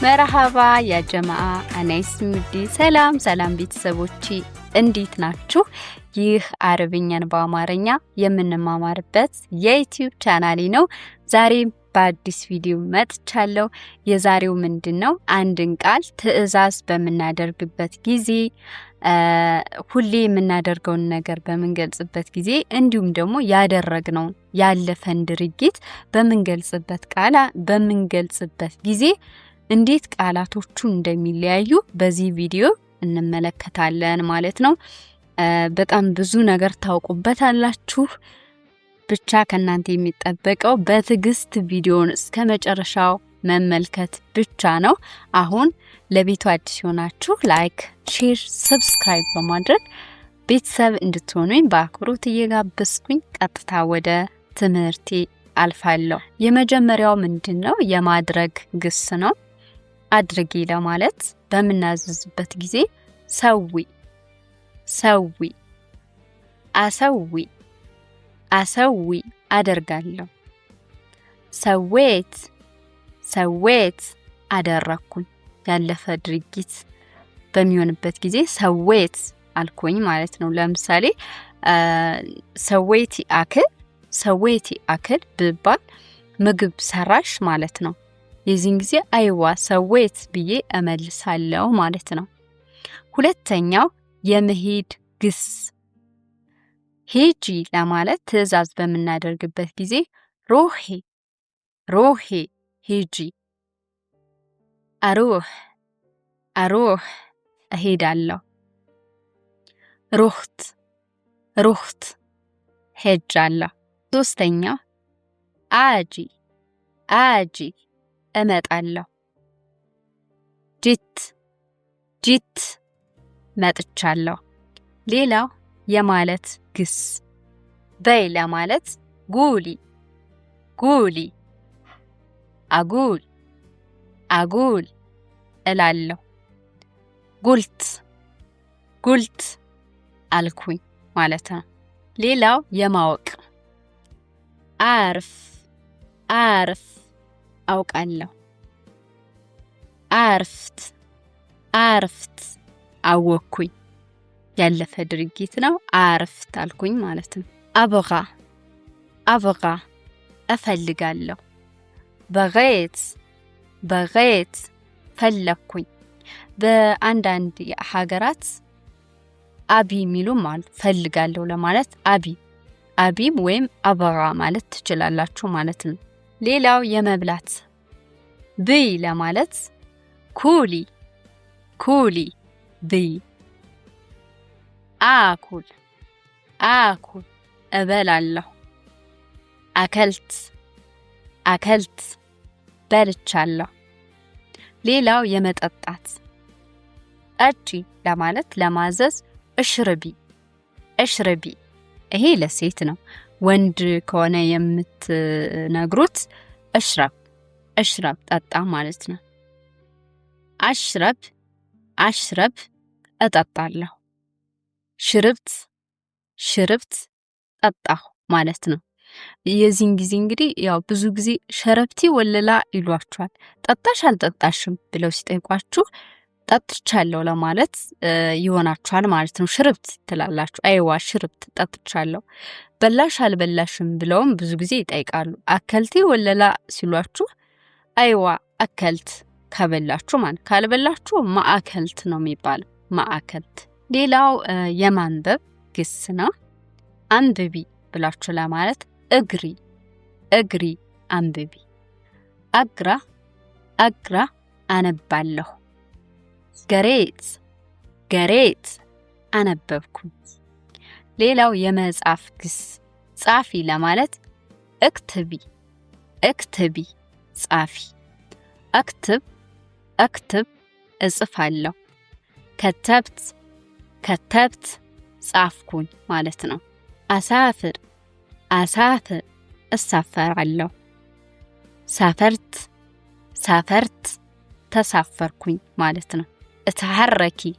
መርሃባ ያ ጀማአ አናይስ ሙዲ፣ ሰላም ሰላም ቤተሰቦቼ፣ እንዴት ናችሁ? ይህ አረብኛን በአማርኛ የምንማማርበት የዩቲዩብ ቻናሌ ነው። ዛሬም በአዲስ ቪዲዮ መጥቻለሁ። የዛሬው ምንድን ነው? አንድን ቃል ትዕዛዝ በምናደርግበት ጊዜ፣ ሁሌ የምናደርገውን ነገር በምንገልጽበት ጊዜ፣ እንዲሁም ደግሞ ያደረግነውን ያለፈን ድርጊት በምንገልጽበት ቃላ በምንገልጽበት ጊዜ እንዴት ቃላቶቹ እንደሚለያዩ በዚህ ቪዲዮ እንመለከታለን ማለት ነው። በጣም ብዙ ነገር ታውቁበታላችሁ። ብቻ ከእናንተ የሚጠበቀው በትዕግስት ቪዲዮን እስከ መጨረሻው መመልከት ብቻ ነው። አሁን ለቤቱ አዲስ የሆናችሁ like፣ share፣ subscribe በማድረግ ቤተሰብ እንድትሆኑኝ በአክብሮት እየጋበዝኩኝ ቀጥታ ወደ ትምህርቴ አልፋለሁ። የመጀመሪያው ምንድን ነው? የማድረግ ግስ ነው። አድርጊ ለማለት በምናዝዝበት ጊዜ سوي፣ سوي፣ أسوي፣ أسوي አደርጋለሁ። سويت፣ سويت አደረኩኝ። ያለፈ ድርጊት በሚሆንበት ጊዜ سويت አልኩኝ ማለት ነው። ለምሳሌ سويتي أكل፣ سويتي أكل ብባል ምግብ ሰራሽ ማለት ነው። የዚህን ጊዜ أيوه سويت ብዬ እመልሳለሁ ማለት ነው። ሁለተኛው የመሄድ ግስ፣ ሄጂ ለማለት ትዕዛዝ በምናደርግበት ጊዜ روحي፣ روحي ሂጂ፣ أروح፣ أروح እሄዳለሁ፣ رحت፣ رحت ሄጃለሁ። ሶስተኛው آجي፣ آجي እመጣለሁ፣ جيت፣ جيت መጥቻለሁ። ሌላው የማለት ግስ፣ በይ ለማለት قولي፣ قولي፣ أقول፣ أقول እላለሁ፣ قلت፣ قلت አልኩኝ ማለት ነው። ሌላው የማወቅ፣ أعرف፣ أعرف አውቃለሁ፣ عرفت፣ عرفت አወኩኝ። ያለፈ ድርጊት ነው። عرفت አልኩኝ ማለት ነው። أبغى፣ أبغى እፈልጋለሁ፣ بغيت፣ بغيت ፈለግኩኝ። በአንዳንድ ሀገራት أبي የሚሉም አሉ። ፈልጋለሁ ለማለት أبي፣ أبي ም ወይም أبغى ማለት ትችላላችሁ ማለት ነው። ሌላው የመብላት፣ ብይ ለማለት كلي፣ كلي ብይ፣ آكل፣ آكل እበላለሁ፣ أكلت፣ أكلت በልቻለሁ። ሌላው የመጠጣት፣ ጠጪ ለማለት ለማዘዝ اشربي፣ اشربي። ይሄ ለሴት ነው። ወንድ ከሆነ የምትነግሩት اشرب፣ اشرب ጠጣ ማለት ነው። أشرب፣ أشرب እጠጣለሁ። شربت፣ شربت ጠጣሁ ማለት ነው። የዚህን ጊዜ እንግዲህ ያው ብዙ ጊዜ شربتي ولا لا ይሏችኋል። ጠጣሽ አልጠጣሽም ብለው ሲጠይቋችሁ ጠጥቻለሁ ለማለት ይሆናችኋል ማለት ነው። شربت ትላላችሁ። أيوه شربت ጠጥቻለሁ። በላሽ አልበላሽም ብለውም ብዙ ጊዜ ይጠይቃሉ። أكلتي ولا لا ሲሏችሁ أيوه أكلت ከበላችሁ ማለት፣ ካልበላችሁ ما أكلت ነው የሚባለው። ما أكلت። ሌላው የማንበብ ግስ ነው። አንብቢ ብላችሁ ለማለት اقري፣ اقري አንብቢ፣ أقرأ፣ أقرأ አነባለሁ፣ قريت፣ قريت አነበብኩ። ሌላው የመጻፍ ግስ፣ ጻፊ ለማለት اكتبي፣ اكتبي ጻፊ፣ أكتب፣ أكتب እጽፋለሁ፣ كتبت፣ كتبت ጻፍኩኝ ማለት ነው። أسافر፣ أسافر እሳፈራለሁ፣ سافرت፣ سافرت ተሳፈርኩኝ ማለት ነው። اتحركي፣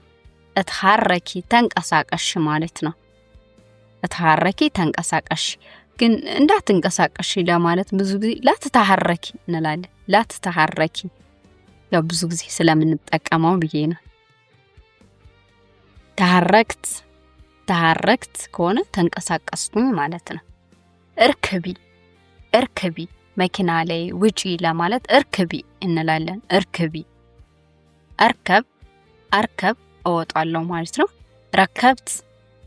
اتحركي ተንቀሳቀሽ ማለት ነው። اتحركي ተንቀሳቀሽ። ግን እንዳትንቀሳቀሽ ለማለት ብዙ ጊዜ لا تتحركي እንላለን። لا تتحركي። ያው ብዙ ጊዜ ስለምንጠቀመው ብዬ ነው። تحركت تحركت ከሆነ ተንቀሳቀስኩኝ ማለት ነው። اركبي اركبي መኪና ላይ ውጪ ለማለት اركبي እንላለን። اركبي። أركب أركب እወጣለሁ ማለት ነው። ركبت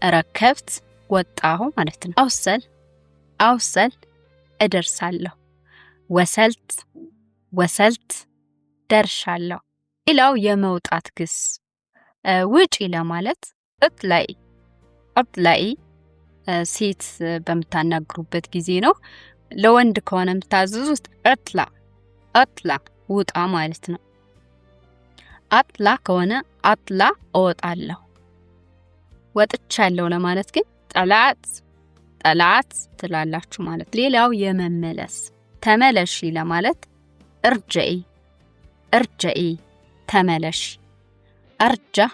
ركبت ወጣሁ ማለት ነው። أوصل أوصل እደርሳለሁ። وصلت وصلت ደርሻለሁ። ሌላው የመውጣት ግስ ውጪ ለማለት اطلعي اطلعي ሴት በምታናግሩበት ጊዜ ነው። ለወንድ ከሆነ የምታዘዙት اطلع اطلع ውጣ ማለት ነው። أطلع ከሆነ أطلع እወጣለሁ። ወጥቻለሁ ለማለት ግን طلعت طلعت ትላላችሁ ማለት። ሌላው የመመለስ ተመለሺ ለማለት ارجعي ارجعي ተመለሺ። أرجع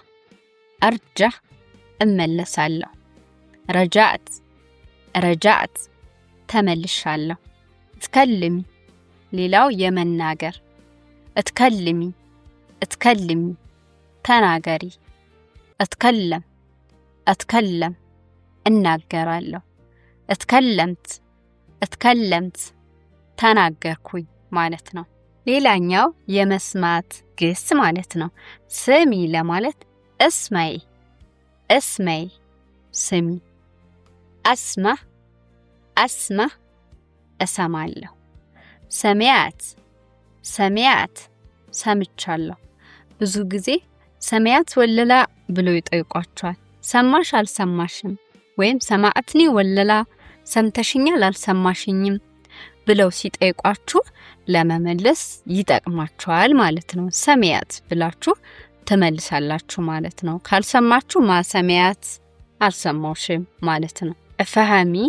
أرجع እመለሳለሁ። رجعت رجعت ተመልሻለሁ። تكلمي ሌላው የመናገር تكلمي تكلمي ተናገሪ። أتكلم أتكلم እናገራለሁ። تكلمت تكلمت ተናገርኩኝ ማለት ነው። ሌላኛው የመስማት ግስ ማለት ነው። ስሚ ለማለት اسمعي اسمعي ስሚ። أسمع أسمع እሰማለሁ። سمعت سمعت ሰምቻለሁ። ብዙ ጊዜ سمعت ولا لا ብሎ ይጠይቋቸዋል። ሰማሽ አልሰማሽም፣ ወይም سمعتني ولا لا ሰምተሽኛል አልሰማሽኝም ብለው ሲጠይቋችሁ ለመመለስ ይጠቅማችኋል ማለት ነው። سمعت ብላችሁ ትመልሳላችሁ ማለት ነው። ካልሰማችሁ ما سمعت አልሰማውሽም ማለት ነው። افهمي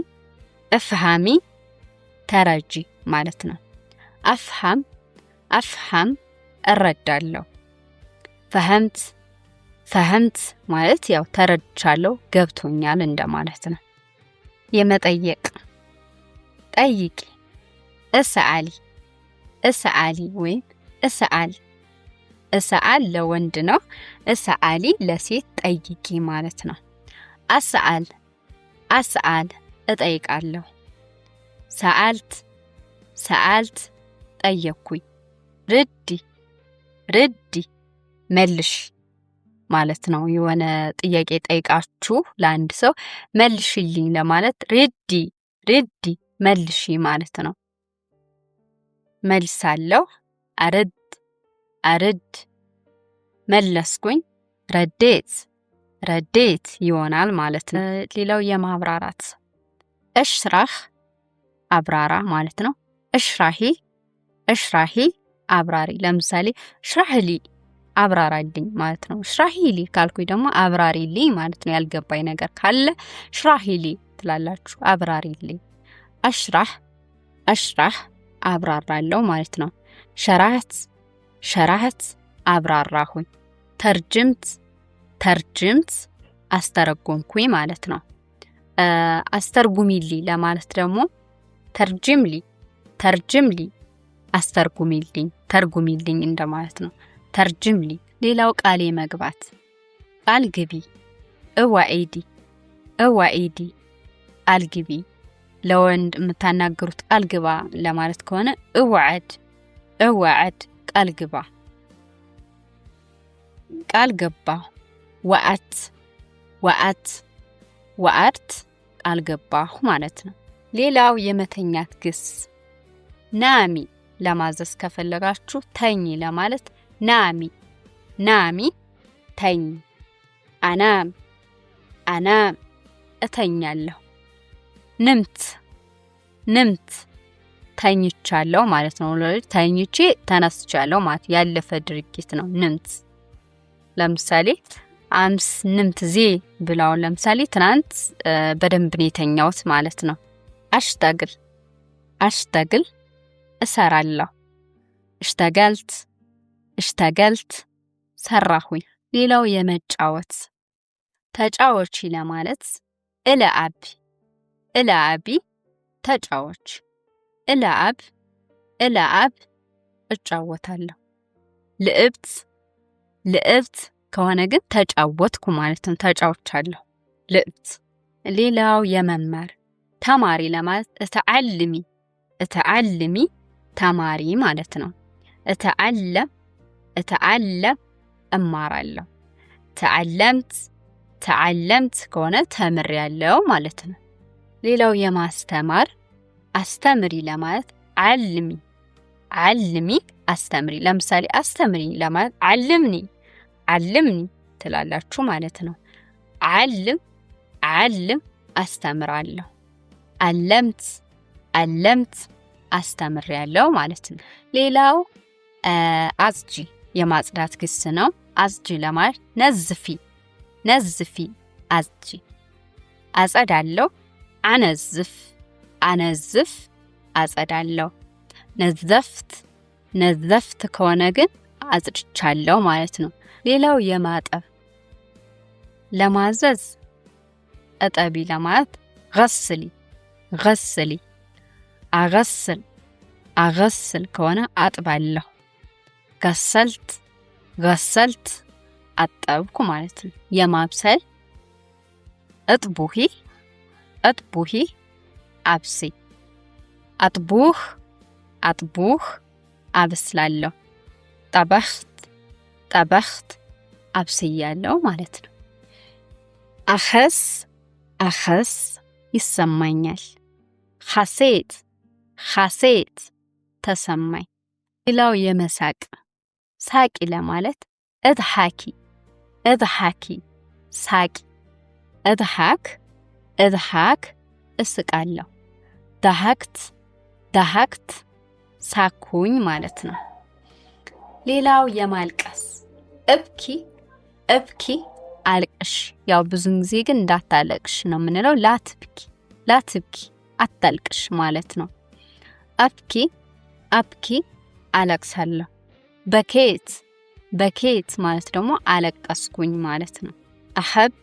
افهمي ተረጂ ማለት ነው። أفهم أفهم እረዳለሁ። فهمت فهمت ማለት ያው ተረድቻለሁ ገብቶኛል እንደማለት ነው። የመጠየቅ ጠይቂ اسألي اسألي ወይም اسأل اسأل ለወንድ ነው። اسألي ለሴት ጠይቂ ማለት ነው። أسأل أسأل እጠይቃለሁ። سألت سألت ጠየቅኩኝ። ردي ردي መልሽ ማለት ነው። የሆነ ጥያቄ ጠይቃችሁ ለአንድ ሰው መልሽልኝ ለማለት ردي ردي መልሺ ማለት ነው። መልሳለሁ أرد أرد መለስኩኝ رديت رديت ይሆናል ማለት ነው። ሌላው የማብራራት اشرح አብራራ ማለት ነው። اشرحي اشرحي አብራሪ። ለምሳሌ اشرح لي አብራራልኝ ማለት ነው። اشرحي لي ካልኩኝ ደግሞ አብራሪልኝ ማለት ነው። ያልገባኝ ነገር ካለ اشرحي لي ትላላችሁ፣ አብራሪልኝ። أشرح أشرح አብራራለሁ ማለት ነው። شرحت شرحت አብራራሁኝ። ترجمت ترجمت አስተረጎምኩኝ ማለት ነው። አስተርጉሚልኝ ለማለት ደግሞ ترجم لي ترجم لي አስተርጉሚልኝ ተርጉሚልኝ እንደማለት ነው። ترجم لي። ሌላው ቃል መግባት ቃል ግቢ اوعدي اوعدي ቃል ግቢ። ለወንድ የምታናግሩት ቃል ግባ ለማለት ከሆነ اوعد اوعد ቃል ግባ። ቃል ገባ وعدت وعدت وعدت ቃል ገባሁ ማለት ነው። ሌላው የመተኛት ግስ نامي ለማዘዝ ከፈለጋችሁ ተኝ ለማለት نامي نامي ተኝ። أنام أنام እተኛለሁ። نمت نمت ተኝቻለሁ ማለት ነው። ተኝቼ ተነስቻለሁ ማለት ያለፈ ድርጊት ነው። نمت ለምሳሌ أمس نمت زين ብላውን ለምሳሌ ትናንት በደንብ ነው የተኛሁት ማለት ነው። أشتغل أشتغل እሰራለሁ። اشتغلت اشتغلت ሰራሁኝ። ሌላው የመጫወት ተጫወቺ ለማለት العبي العبي ተጫወች። ألعب ألعب እጫወታለሁ። لعبت لعبت ከሆነ ግን ተጫወትኩ ማለት ነው። ተጫውቻለሁ لعبت። ሌላው የመማር ተማሪ ለማለት اتعلمي اتعلمي ተማሪ ማለት ነው። اتعلم اتعلم እማራለሁ። تعلمت تعلمت ከሆነ ተምሬያለሁ ማለት ነው። ሌላው የማስተማር አስተምሪ ለማለት علمي علمي አስተምሪ። ለምሳሌ አስተምሪ ለማለት علمني علمني ትላላችሁ ማለት ነው። أعلم أعلم አስተምራለሁ። علمت علمت አስተምሬያለሁ ማለት ነው። ሌላው አጽጂ የማጽዳት ግስ ነው። አጽጂ ለማለት نظفي نظفي አጽጂ። አጸዳለሁ أنظف أنظف አጸዳለሁ። نظفت نظفت ከሆነ ግን አጽድቻለሁ ማለት ነው። ሌላው የማጠብ ለማዘዝ እጠቢ ለማለት غسلي غسلي። أغسل أغسل ከሆነ አጥባለሁ። غسلت غسلت አጠብኩ ማለት ነው። የማብሰል اطبخي اطبخي አብስይ። أطبخ أطبخ አበስላለሁ። طبخت طبخت አብስያለሁ ማለት ነው። أحس أحس ይሰማኛል። حسيت حسيت ተሰማኝ። ሌላው የመሳቅ ሳቂ ለማለት اضحكي اضحكي ሳቂ። أضحك أضحك እስቃለሁ። ضحكت ضحكت ሳኩኝ ማለት ነው። ሌላው የማልቀስ ابكي ابكي አልቅሽ። ያው ብዙን ጊዜ ግን እንዳታለቅሽ ነው የምንለው። لا تبكي لا تبكي አታልቅሽ ማለት ነው። أبكي أبكي አለቅሳለሁ። بكيت بكيت ማለት ደግሞ አለቀስኩኝ ማለት ነው። أحب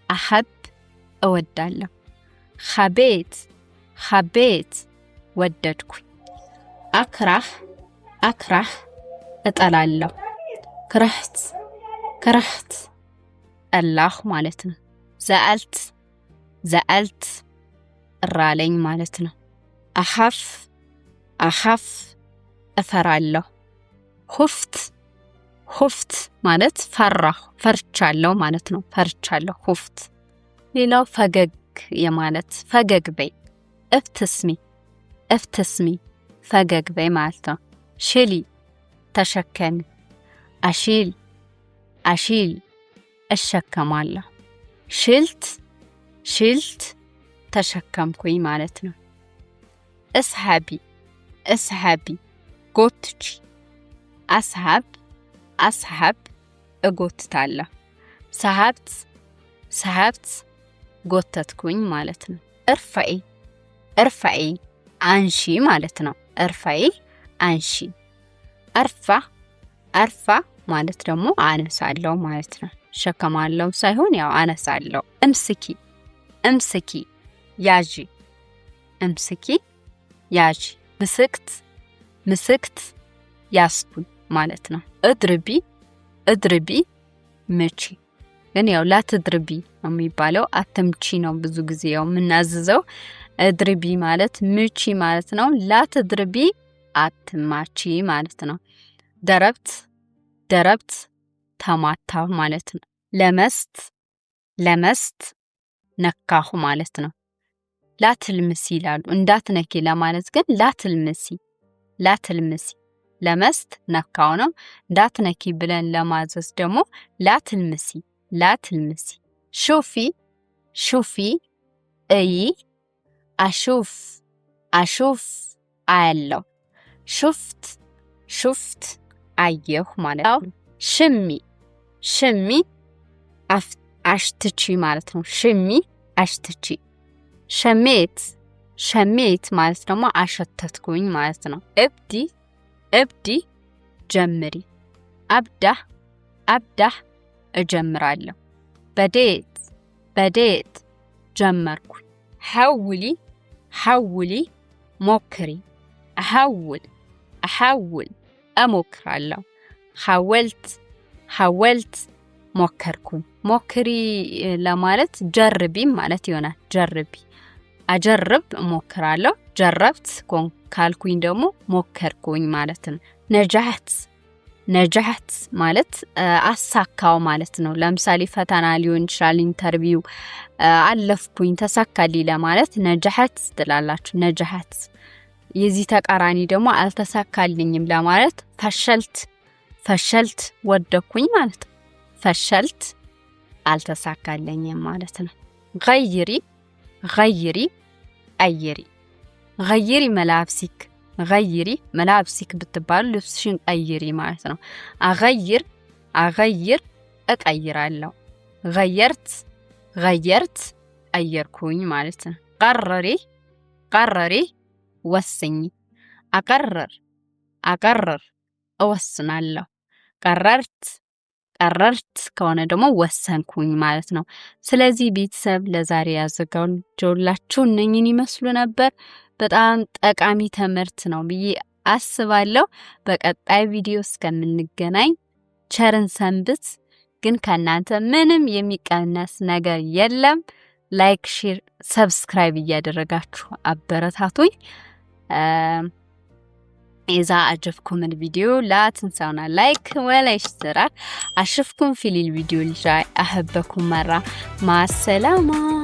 أحب እወዳለሁ። حبيت حبيت ወደድኩኝ። أكره أكره እጠላለሁ። كرهت كرهت ጠላሁ ማለት ነው። زعلت زعلت ቅር አለኝ ማለት ነው። أخاف أخاف እፈራለሁ። خفت خفت ማለት ፈራሁ ፈርቻለሁ ማለት ነው። ፈርቻለሁ خفت። ሌላው ፈገግ የማለት ፈገግ በይ ابتسمي ابتسمي ፈገግ በይ ማለት ነው። شيلي ተሸከሚ። أشيل أشيل እሸከማለሁ። شلت شلت ተሸከምኩኝ ማለት ነው። اسحبي اسحبي ጎትቺ። أسحب أسحب እጎትታለሁ። سحبت سحبت ጎተትኩኝ ማለት ነው። ارفعي ارفعي አንሺ ማለት ነው። ارفعي አንሺ። أرفع أرفع ማለት ደግሞ አነሳለሁ ማለት ነው። እሸከማለሁ ሳይሆን ያው አነሳለሁ። امسكي امسكي ያዢ። امسكي ያዢ። مسكت مسكت ያዝኩኝ ማለት ነው። اضربي اضربي ምቺ። ግን ያው لا تضربي ነው የሚባለው። አትምቺ ነው ብዙ ጊዜ ያው የምናዝዘው። اضربي ማለት ምቺ ማለት ነው። لا تضربي አትማቺ ማለት ነው። ضربت ضربت ተማታሁ ማለት ነው። لمست لمست ነካሁ ማለት ነው። لا تلمسي ይላሉ። እንዳትነኪ ለማለት ግን لا تلمسي لا تلمسي። لمست ነካው ነው። እንዳትነኪ ብለን ለማዘዝ ደግሞ لا تلمسي لا تلمسي። شوفي شوفي እይ። أشوف أشوف አያለሁ። شفت شفت አየሁ ማለት ነው። شمي شمي አሽትቺ ማለት ነው። شمي አሽትቺ። شميت شميت ማለት ደግሞ አሸተትኩኝ ማለት ነው። ابدي ابدي ጀምሪ። أبدأ أبدأ እጀምራለሁ። بديت بديت ጀመርኩኝ። حاولي حاولي ሞክሪ። أحاول أحاول እሞክራለሁ። حاولت حاولت ሞከርኩኝ። ሞክሪ ለማለት جربي ማለት ይሆናል። جربي أجرب እሞክራለሁ። جربت ካልኩኝ ደግሞ ሞከርኩኝ ማለት ነው። نجحت نجحت ማለት አሳካው ማለት ነው። ለምሳሌ ፈተና ሊሆን ይችላል፣ interview አለፍኩኝ፣ ተሳካልኝ ለማለት نجحت ትላላችሁ። نجحت። የዚህ ተቃራኒ ደግሞ አልተሳካልኝም ለማለት فشلت فشلت ወደኩኝ ማለት ነው። فشلت አልተሳካልኝም ማለት ነው። غيري غيري ቀይሪ። غيري ملابسك غيري ملابسك ብትባሉ ልብስሽን ቀይሪ ማለት ነው። أغير أغير እቀይራለሁ። غيرت غيرت ቀየርኩኝ ማለት ነው። قرري قرري ወስኝ። أقرر أقرر እወስናለሁ። قررت قررت ከሆነ ደግሞ ወሰንኩኝ ማለት ነው። ስለዚህ ቤተሰብ ለዛሬ ያዘጋጀሁላችሁ እነኝን ይመስሉ ነበር። በጣም ጠቃሚ ትምህርት ነው ብዬ አስባለሁ። በቀጣይ ቪዲዮ እስከምንገናኝ ቸር እንሰንብት። ግን ከእናንተ ምንም የሚቀነስ ነገር የለም። Like፣ share፣ subscribe እያደረጋችሁ አበረታቱኝ። إذا عجبكم الفيديو لا تنسونا like ولا اشتراك. أشوفكم في الفيديو الجاي. أحبكم مرة. مع السلامة.